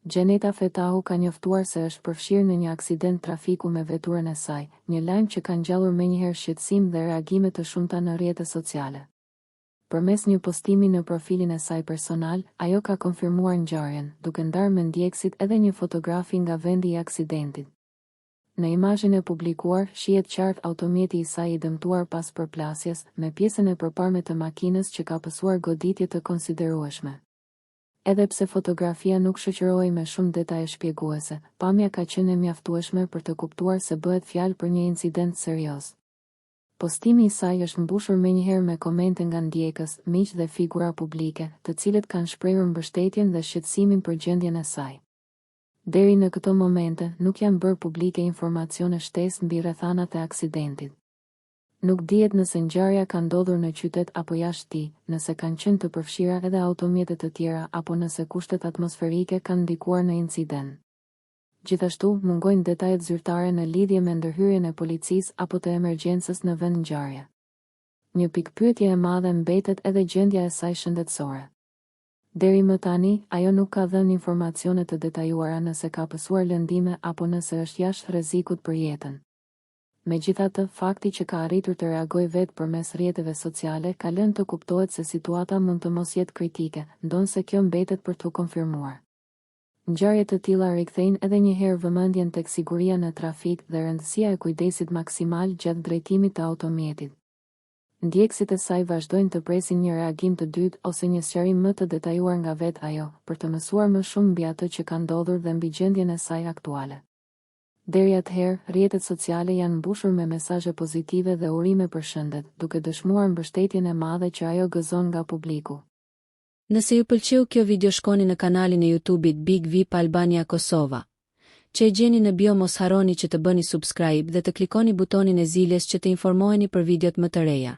Xheneta Fetahu ka njoftuar se është përfshirë në një aksident trafiku me veturën e saj, një lajm që ka ngjallur menjëherë shqetësim dhe reagime të shumta në rrjete sociale. Përmes një postimi në profilin e saj personal, ajo ka konfirmuar ngjarjen, duke ndarë me ndjekësit edhe një fotografi nga vendi i aksidentit. Në imazhin e publikuar, shihet qartë automjeti i saj i dëmtuar pas përplasjes, me pjesën e përparme të makinës që ka pësuar goditje të konsiderueshme. Edhe pse fotografia nuk shoqërohej me shumë detaje shpjeguese, pamja ka qenë e mjaftueshme për të kuptuar se bëhet fjalë për një incident serioz. Postimi i saj është mbushur menjëherë me komente nga ndjekës, miq dhe figura publike, të cilët kanë shprehur mbështetjen dhe shqetësimin për gjendjen e saj. Deri në këto momente, nuk janë bërë publike informacione shtesë mbi rrethanat e aksidentit. Nuk dihet nëse ngjarja ka ndodhur në qytet apo jashtë tij, nëse kanë qenë të përfshira edhe automjete të tjera apo nëse kushtet atmosferike kanë ndikuar në incident. Gjithashtu, mungojnë detajet zyrtare në lidhje me ndërhyrjen e policisë apo të emergjencës në vendngjarje. Një pikëpyetje e madhe mbetet edhe gjendja e saj shëndetësore. Deri më tani, ajo nuk ka dhënë informacione të detajuara nëse ka pësuar lëndime apo nëse është jashtë rrezikut për jetën. Megjithatë, fakti që ka arritur të reagojë vetë përmes rrjeteve sociale ka lënë të kuptohet se situata mund të mos jetë kritike, ndonëse kjo mbetet për t'u konfirmuar. Ngjarje të tilla rikthejnë edhe një herë vëmendjen tek siguria në trafik dhe rëndësia e kujdesit maksimal gjatë drejtimit të automjetit. Ndjekësit e saj vazhdojnë të presin një reagim të dytë ose një sqarim më të detajuar nga vetë ajo, për të mësuar më shumë mbi atë që ka ndodhur dhe mbi gjendjen e saj aktuale. Deri atëherë, rrjetet sociale janë mbushur me mesazhe pozitive dhe urime për shëndet, duke dëshmuar mbështetjen e madhe që ajo gëzon nga publiku. Nëse ju pëlqeu kjo video shkoni në kanalin e YouTube-it Big Vip Albania Kosova, që e gjeni në bio mos harroni që të bëni subscribe dhe të klikoni butonin e ziles që të informoheni për videot më të reja.